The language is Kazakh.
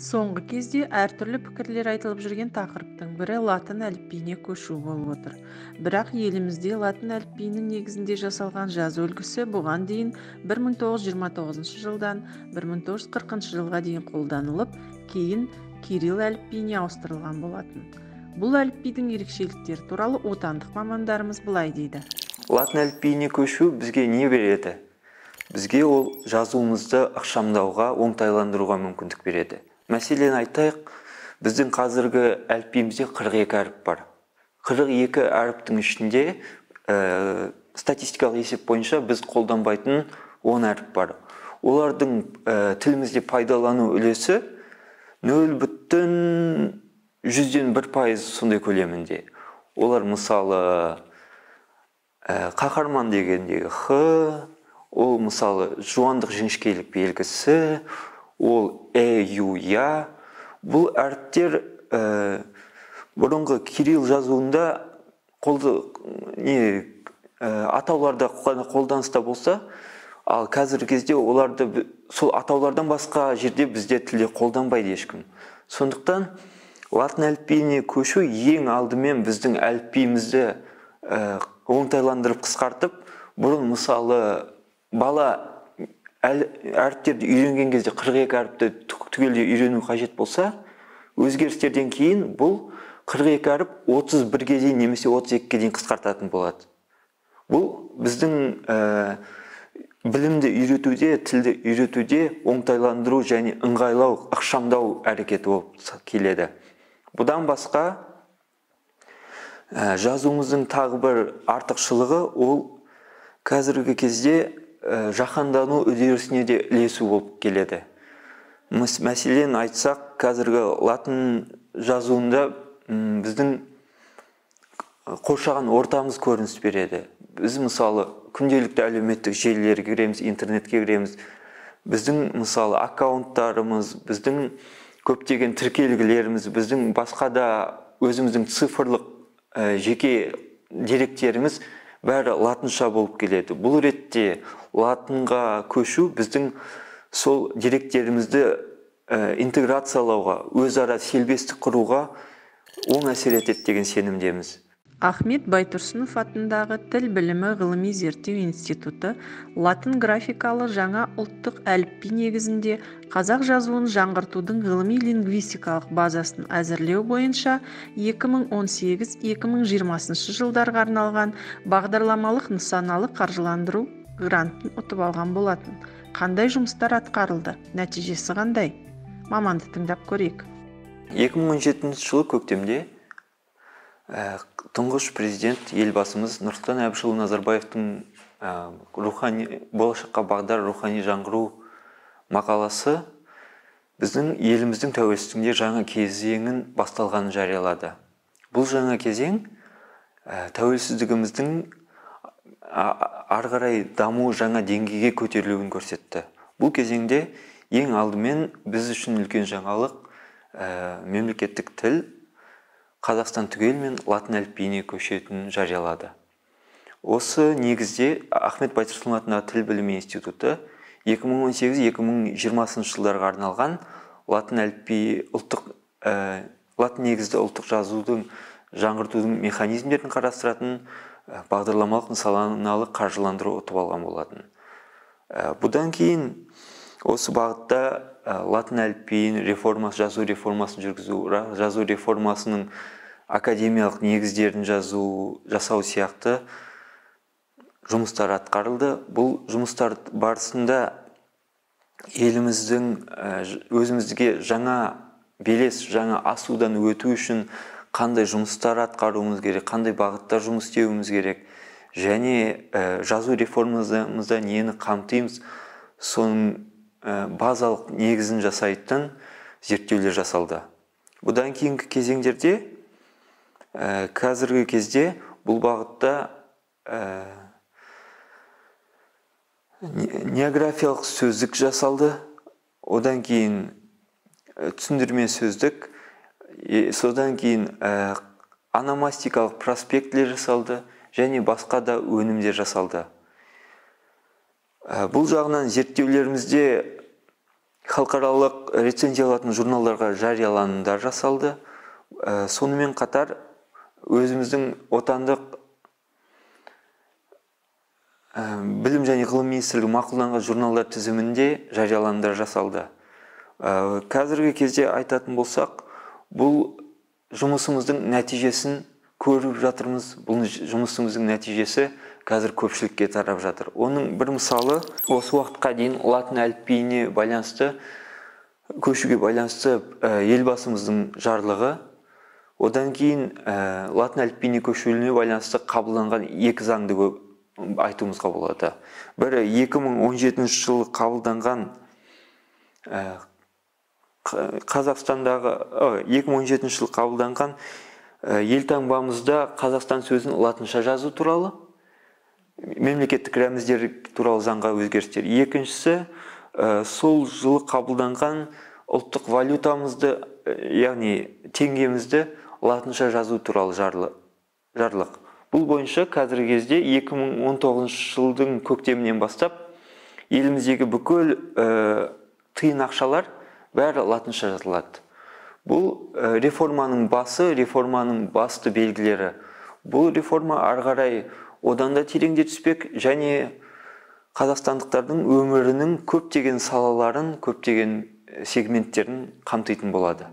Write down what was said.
Соңғы кезде әртүрлі пікірлер айтылып жүрген тақырыптың бірі латын әліпбиіне көшу болып отыр. Бірақ елімізде латын әліпбиінің негізінде жасалған жазу үлгісі бұған дейін 1929 жылдан 1940 жылға дейін қолданылып, кейін кирилл әліпбиіне ауыстырылған болатын. Бұл әліпбидің ерекшеліктері туралы отандық мамандарымыз былай дейді. Латын әліпбиіне көшу бізге не береді? Бізге ол жазуымызды ықшамдауға, оңтайландыруға мүмкіндік береді. Мәселен айтайық, біздің қазіргі әліпбиімізде 42 әріп бар. 42 әріптің ішінде статистикалық есеп бойынша біз қолданбайтын 10 әріп бар. Олардың тілімізде пайдалану үлесі 0,1% сондай көлемінде. Олар мысалы қаһарман дегендегі х, ол мысалы жуандық жіңішкелік белгісі, ол э, ю, я. Бұл әріптер бұрынғы кирилл жазуында атауларда қолданыста болса, ал қазіргі кезде оларды сол атаулардан басқа жерде бізде тілде қолданбайды ешкім. Сондықтан латын әліпбиіне көшу ең алдымен біздің әліпбиімізді оңтайландырып қысқартып, бұрын мысалы бала әріптерді үйренген кезде 42 әріпті түгелдей үйрену қажет болса, өзгерістерден кейін бұл 42 әріп 31-ге дейін немесе 32-ге дейін қысқартатын болады. Бұл біздің білімді үйретуде, тілді үйретуде оңтайландыру және ыңғайлау, ықшамдау әрекеті болып келеді. Бұдан басқа жазуымыздың тағы бір артықшылығы ол қазіргі кезде жаһандану үдерісіне де ілесу болып келеді. Мәселен айтсақ, қазіргі латын жазуында біздің қоршаған ортамыз көрініс береді. Біз мысалы күнделікті әлеуметтік желілерге кіреміз, интернетке кіреміз. Біздің мысалы аккаунттарымыз, біздің көптеген тіркелгілеріміз, біздің басқа да өзіміздің цифрлық жеке деректеріміз бәрі латынша болып келеді. Бұл ретте латынға көшу біздің сол деректерімізді интеграциялауға, өзара селбестік құруға оң әсер етеді деген сенімдеміз. Ахмет Байтұрсынов атындағы Тіл білімі ғылыми зерттеу институты латын графикалы жаңа ұлттық әліпби негізінде қазақ жазуын жаңғыртудың ғылыми лингвистикалық базасын әзірлеу бойынша 2018-2020 жылдарға арналған бағдарламалық нысаналы қаржыландыру грантын ұтып алған болатын. Қандай жұмыстар атқарылды? Нәтижесі қандай? Маманды тыңдап көрейік. 2017 жылы көктемде тұңғыш президент елбасымыз Нұрсұлтан Әбішұлы Назарбаевтың рухани болашаққа бағдар рухани жаңғыру мақаласы біздің еліміздің тәуелсіздігінде жаңа кезеңін басталғанын жариялады. Бұл жаңа кезең тәуелсіздігіміздің ары қарай даму жаңа деңгейге көтерілуін көрсетті. Бұл кезеңде ең алдымен біз үшін үлкен жаңалық мемлекеттік тіл Қазақстан түгелімен латын әліпбиіне көшетінін жариялады. Осы негізде Ахмет Байтұрсынұлы атындағы Тіл білімі институты 2018-2020 жылдарға арналған латын әліпбиі ұлттық латын негізді ұлттық жазудың жаңғыртудың механизмдерін қарастыратын бағдарламалық нысаналы қаржыландыру ұтып алған болатын. Бұдан кейін осы бағытта латын әліпбиін реформасы, жазу реформасын жүргізу, жазу реформасының академиялық негіздерін жасау сияқты жұмыстар атқарылды. Бұл жұмыстар барысында еліміздің өзімізге жаңа белес, жаңа асудан өту үшін қандай жұмыстар атқаруымыз керек, қандай бағытта жұмыс істеуіміз керек және жазу реформамызда нені қамтимыз, соның базалық негізін жасайтын зерттеулер жасалды. Бұдан кейінгі кезеңдерде қазіргі кезде бұл бағытта неографиялық сөздік жасалды, одан кейін түсіндірме сөздік, содан кейін ономастикалық проспектілер жасалды және басқа да өнімдер жасалды. Бұл жағынан зерттеулерімізде Халықаралық рецензиялатын журналдарға жарияланымдар жасалды. Сонымен қатар өзіміздің отандық Білім және ғылым министрлігі мақұлданған журналдар тізімінде жарияланымдар жасалды. Қазіргі кезде айтатын болсақ, бұл жұмысымыздың нәтижесін көріп жатырмыз. Бұл жұмысымыздың нәтижесі қазір көпшілікке тарап жатыр. Оның бір мысалы, осы уақытқа дейін латын әліпбиіне байланысты көшуге байланысты елбасымыздың жарлығы, одан кейін латын әліпбиіне көшуіне байланысты қабылданған екі заңды айтуымызға болады. Бірі 2017 жылы қабылданған Қазақстандағы 2017 жылы қабылданған елтаңбамызда Қазақстан сөзін латынша жазу туралы, мемлекеттік рәміздер туралы заңға өзгерістер. Екіншісі, сол жылы қабылданған ұлттық валютамызды, яғни теңгемізді латынша жазу туралы жарлық. Бұл бойынша қазіргі кезде 2019 жылдың көктемінен бастап еліміздегі бүкіл тиын ақшалар бәрі латынша жазылады. Бұл реформаның басы, реформаның басты белгілері. Бұл реформа ары қарай одан да тереңде түспек және қазақстандықтардың өмірінің көптеген салаларын, көптеген сегменттерін қамтитын болады.